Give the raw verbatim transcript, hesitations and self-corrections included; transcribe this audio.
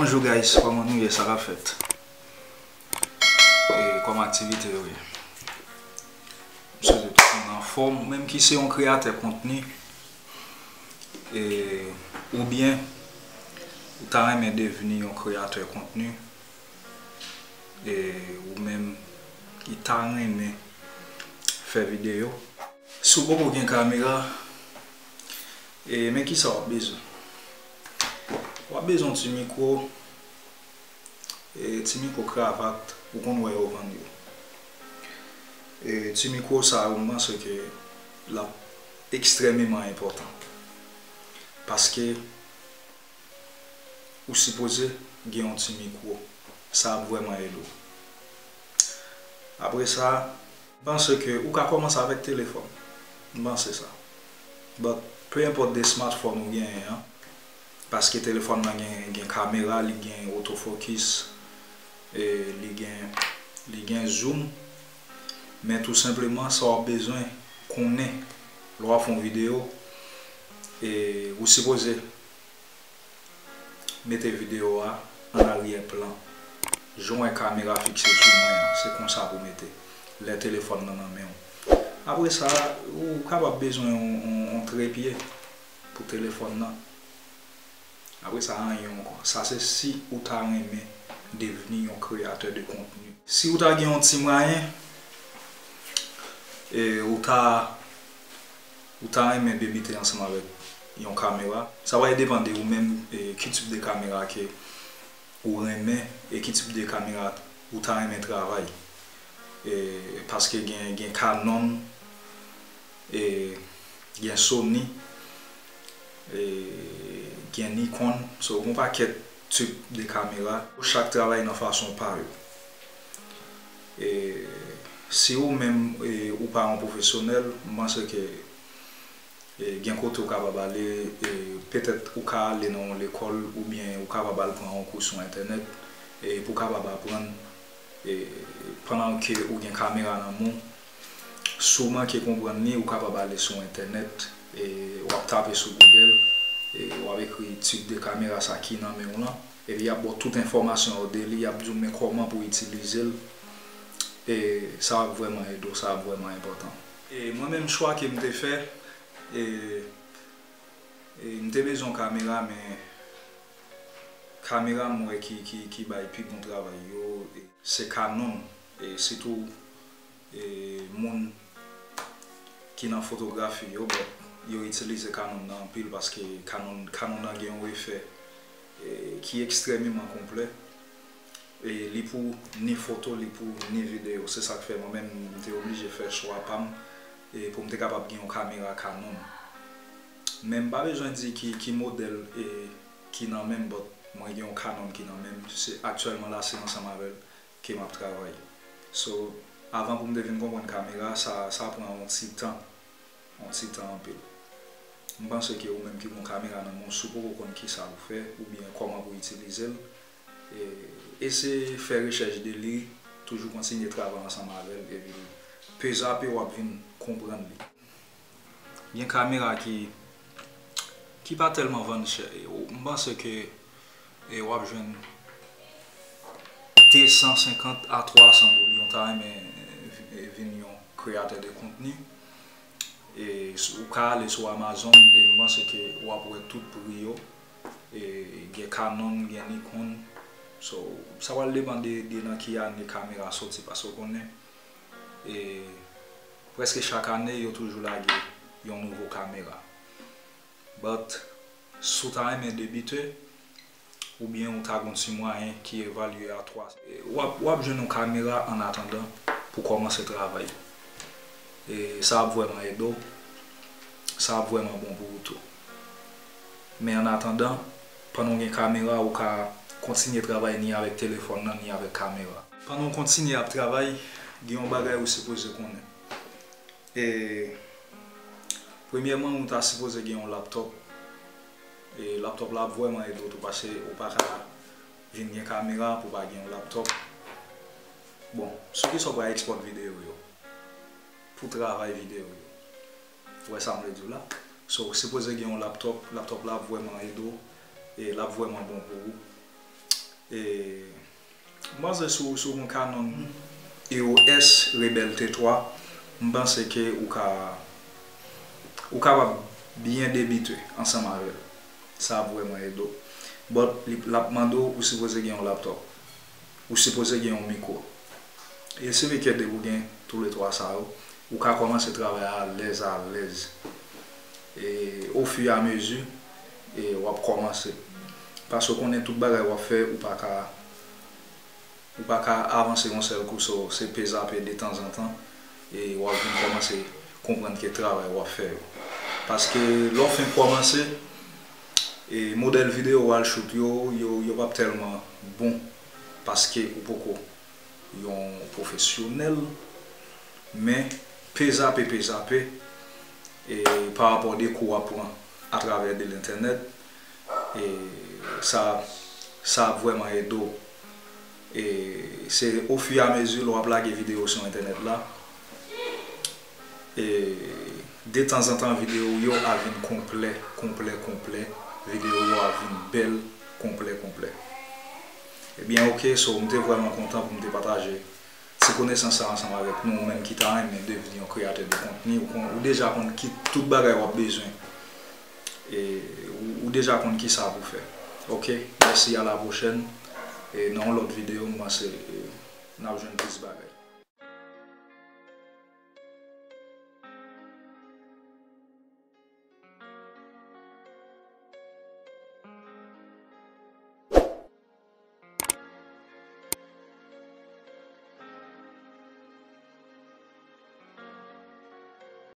Bonjou guys, kòman nou ye? Sa k ap fèt? E kòman aktivite yo ye? M swete tout moun anfòm. Ou menm ki se yon kreyatè kontni, e, oubyen ou ta renmen devni yon kreyatè kontni, e, ou menm ki ta renmen fè videyo, si w poko gen kamera, e, men kisa w ap bezwen? W ap bezwen yon ti mikwo, e, ti mikwo kravat, ou konn wè yo vann yo. E, ti mikwo sa yo, m panse ke l ap ekstrèmeman enpòtan. Paske ou sipoze gen yon ti mikwo. Sa ap vrèman ede w. Apre sa, m panse ke ou ka kòmanse avèk telefòn. M panse sa. But, pe enpòt de smartphone ou genyen an, paske telefòn nan gen, gen kamera, li gen autofocus, e li gen, li gen zoom. Men tou senpleman, sa w ap bezwen konnen lè w ap fè yon videyo, e ou sipoze mete videyo a an aryè plan. Jan w wè kamera fikse sou mwen an, se konsa pou mete lè telefòn nan nan men w. Apre sa, ou kapab bezwen yon, yon, yon trepye pou telefòn nan. Apre sa, anyen ankò. Sa se si ou ta renmen devni yon kreyatè de kontni. Si ou ta gen yon ti mwayen, e ou ta, ou ta renmen debite ansanm avèk yon kamera, sa va depann de ou menm, e ki tip de kamera ke ou renmen, e ki tip de kamera ou ta renmen travay. E, paske gen, gen Canon, e, gen Sony, e, gen Nikon. So, gen yon pakèt tip de kamera. Chak travay nan fason pa yo. E, si ou menm, e, ou pa yon pwofesyonèl, m panse ke, e, gen kote ou kapab ale, e, petèt ou ka ale nan yon lekòl oubyen ou kapab al pran yon kou sou entènèt, e, pou w kapab aprann, e, pandan ke ou gen kamera nan men w. Si w manke konprann li, ou kapab ale sou entènèt, e, w ap tape sou Google, e, w ap ekri tip de kamera sa ki nan men w lan, epi y ap ba w tout enfòmasyon yo de li, y ap di w men kòman pou w itilize l, e sa ap vrèman ede w, sa ap vrèman enpòtan. E mwen menm, chwa ke m te fè, e, e m te bezwen yon kamera, men kamera m wè ki, ki, ki bay pi bon travay yo, e, se Canon, e sitou, e, moun ki nan fotografi yo, but yo itilize Canon nan anpil paske Canon, Canon nan gen yon efè, e, ki ekstrèmeman konplè. E li pou ni foto, li pou ni videyo. Se sa k fè mwen menm, m te oblije fè chwa pa m, e, pou m te kapab gen yon kamera Canon. Men m pa bezwen di ki, ki modèl, e, ki nan men m, but mwen gen yon Canon ki nan men m. Se aktyèlman la, se ansanm avè l ke m ap travay. So, avan pou m te vin konprann kamera, sa, sa pran yon ti tan, yon ti tan anpil. M panse ke ou menm ki gen yon kamera nan men w, si w poko konn kisa pou fè, oubyen kòman pou itilize l, e, eseye fè rechèch de li, toujou kontinye travay ansanm avè l, epi pezapé w ap vin konprann li. Gen kamera ki, ki pa tèlman vann chè. E, ou, m panse ke, e, w ap jwenn de san senkant a twa san dola. Oubyen w ta renmen, e, vin yon kreyatè de kontni. E, s-, ou ka ale sou Amazon, e m panse ke w ap wè tout pri yo. E, gen Canon, gen Nikon. So, sa pral depann de, de nan ki ane kamera soti, paske w konnen, e, prèske chak ane, yo toujou lage yon nouvo kamera. But, si w ta renmen debite, oubyen ou ta gen yon ti mwayen ki evalye a twa, w ap, w ap jwenn yon kamera an atandan pou kòmanse travay. E sa ap vrèman ede w, sa ap vrèman bon pou ou tou. Men an atandan, pandan w gen kamera, ou ka kontinye travay ni avèk telefòn nan, ni avèk kamera. Pandan w kontinye ap travay, gen yon bagay ou sipoze konnen. E, premyèman, ou ta sipoze gen yon laptòp. E laptòp la ap vrèman ede w tou, paske ou pa ka vin gen kamera pou w pa gen yon laptòp. Bon, sou kisa w pral ekspòt videyo yo? Pou travay videyo yo. Ou wè sa m vle di w la? So, ou sipoze gen yon laptòp, laptòp la ap vrèman ede w, e l ap vrèman bon pou ou. E, m panse si w, si w gen Canon E O S Rebel T twa, m panse ke ou ka, ou kapab byen debite ansanm avè l. Sa ap vrèman ede w. But, li, l ap mande w, ou sipoze gen yon laptop. Ou sipoze gen yon mikwo. E se vre ke depi w gen toulètwa sa yo, ou ka kòmanse travay alèz, alèz. E, au fur et à mesure, e, w ap kòmanse. Paske w konnen tout bagay w ap fè, ou pa ka, ou pa ka avanse yon sèl kou, so, se pezape detanzantan, e w ap vin kòmanse konprann ke travay w ap fè yo. Paske lè w fin kòmanse, e modèl videyo w al shoot yo, yo, yo p ap tèlman bon, paske ou poko yon pwofesyonèl, men pezape, pezape, e pa rapò de kou w ap pran atravè de lentènèt, e sa, sa ap vrèman ede w. E se au fur et à mesure lè w ap lage videyo sou entènèt la, e detanzantan videyo yo a vin konplè, konplè, konplè, videyo yo a vin bèl, konplè, konplè. Ebyen, oke, so, m te vrèman kontan pou m te pataje ti konesans sa ansanm avèk nou, ou menm ki ta renmen devni yon kreyatè de kontni, ou, kon, ou deja konn ki tout bagay w ap bezwen. E ou, ou deja konn ki sa pou fè. Oke, mèsi, a la pwochèn. E nan yon lòt videyo, m panse, e, n ap jwenn plis bagay.